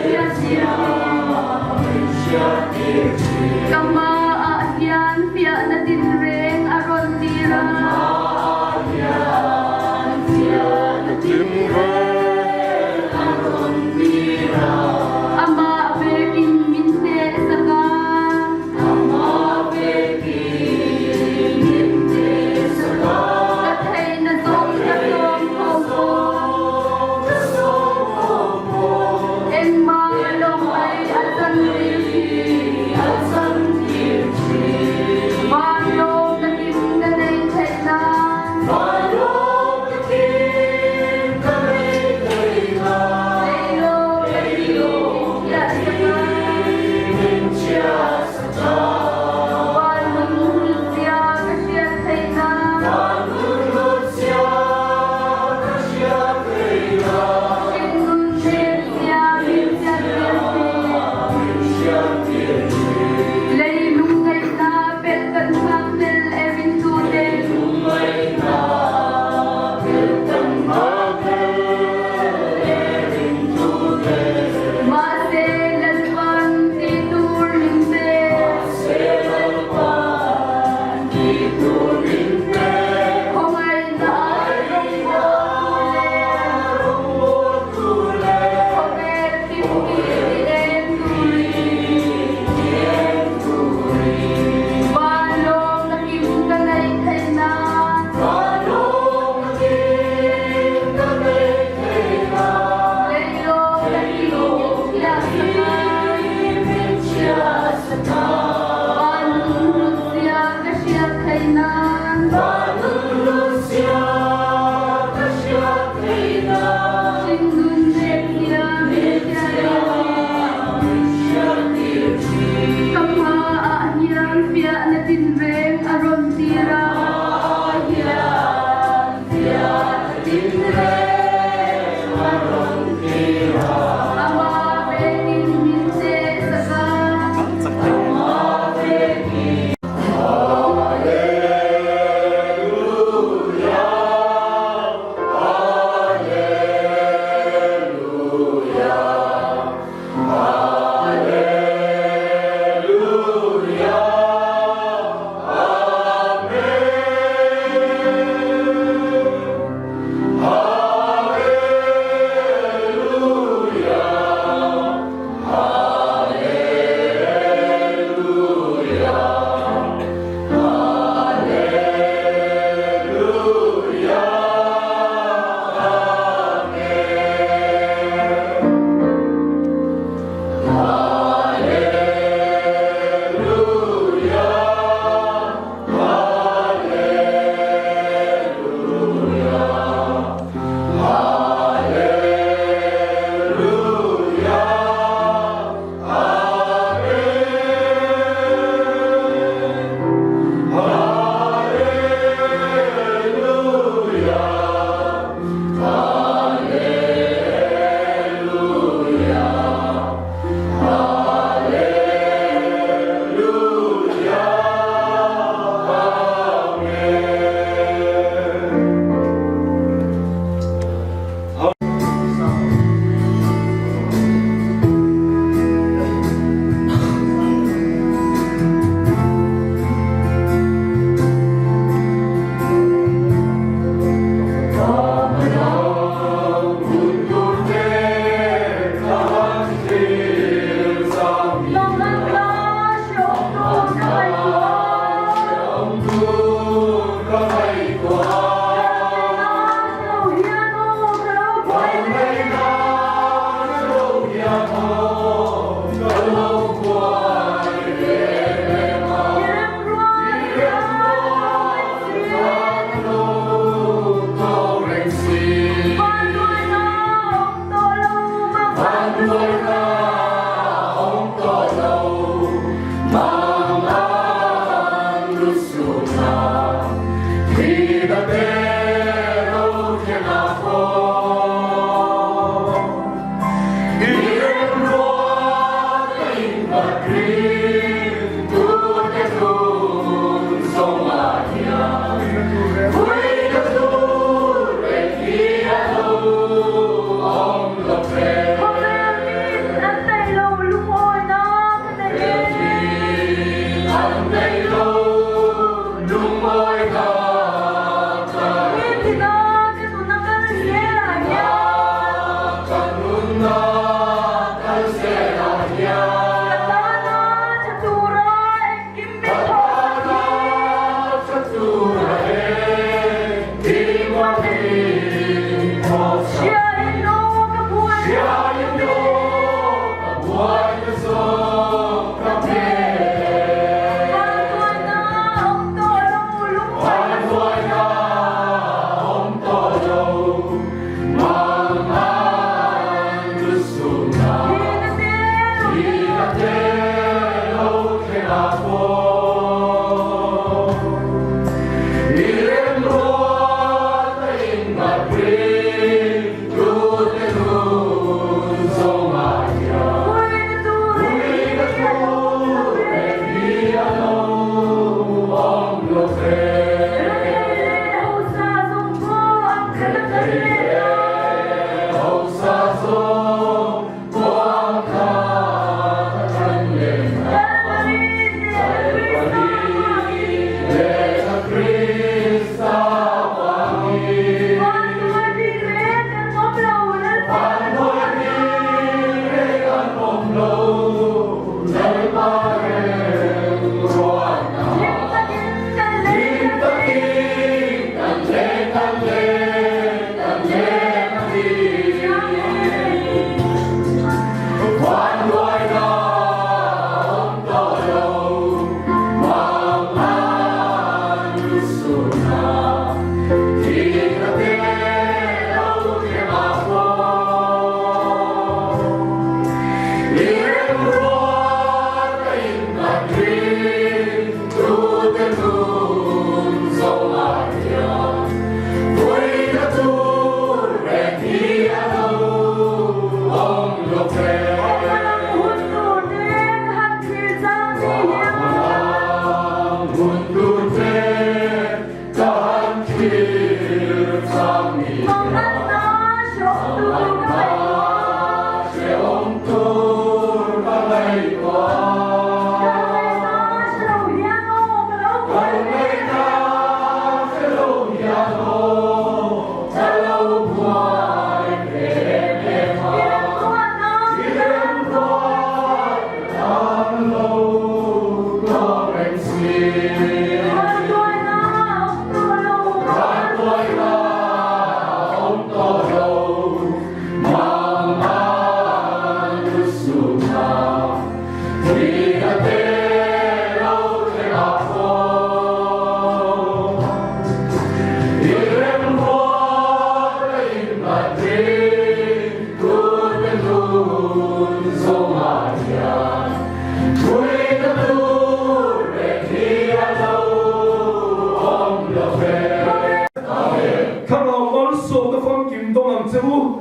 Thlarau malsawmna famkim dawng ang che u.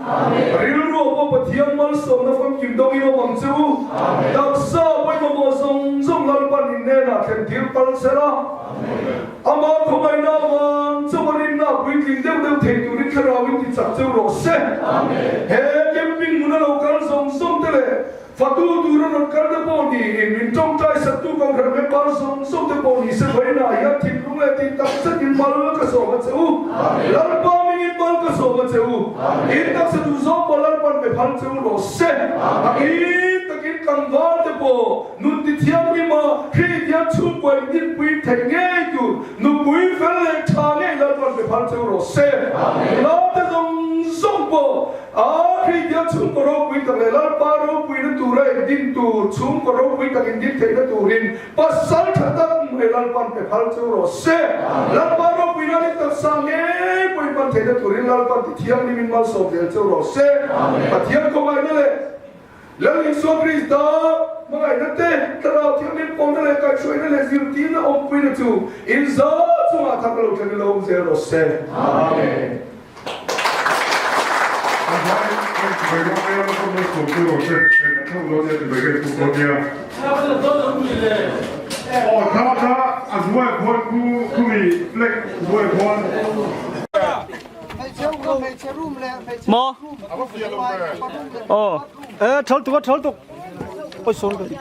Rilru ah pawh Pathian malsawmna famkim dawngin awm ang che u. Taksa pawimawh zawng zawng Lalpan in hnenah thlen tir pal se la. Amah khawngaihna avang chauha rinna a puitling deuh deuh thei turin thlarau in ti chak cheu rawh se. He camping hmuna lo kal zawng zawng te leh fatu tura rawn kal te pawh niin min tawngtai saktu Kohhran member zawng zawng te pawh ni se vawiinah hian thinlung leh tih tak zetin mal ka sawm a che u. Lalpa mingin mal ka sawm a che u. In taksa duh zawng pawh Lalpan pe phal cheu rawh se. Takin takin tlangval te pawh Nun ti thianghlim a, Kristian chhungkua in dinpui theih ngei tur nupui fel leh tha ngei Lalpan pe phal cheu rawh se. Nulaute zawng zawng pawh a Kristian chhungkaw ropui tak leh Lalpa ropuina tura in din tur chhungkaw ropui tak in din theihna turin pasal tha tak mai Lalpan pe phal cheu rawh se. Lalpa ropuina leh taksa ngei pawh in pan theihna turin Lalpan ti thianghlim in malsawm zel cheu rawh se. Pathian khawngaihna leh Lal Isua Krista hmangaihna te, Thlarau Thianghlim pawlna leh kaihhruaina leh zirtirna awmpuina chu in za chungah thak lo thleng ilo awm zel rawh se. Amen. Maw? Aw. Eh, thal tuk a thal tuk. Oi sorry ka ti.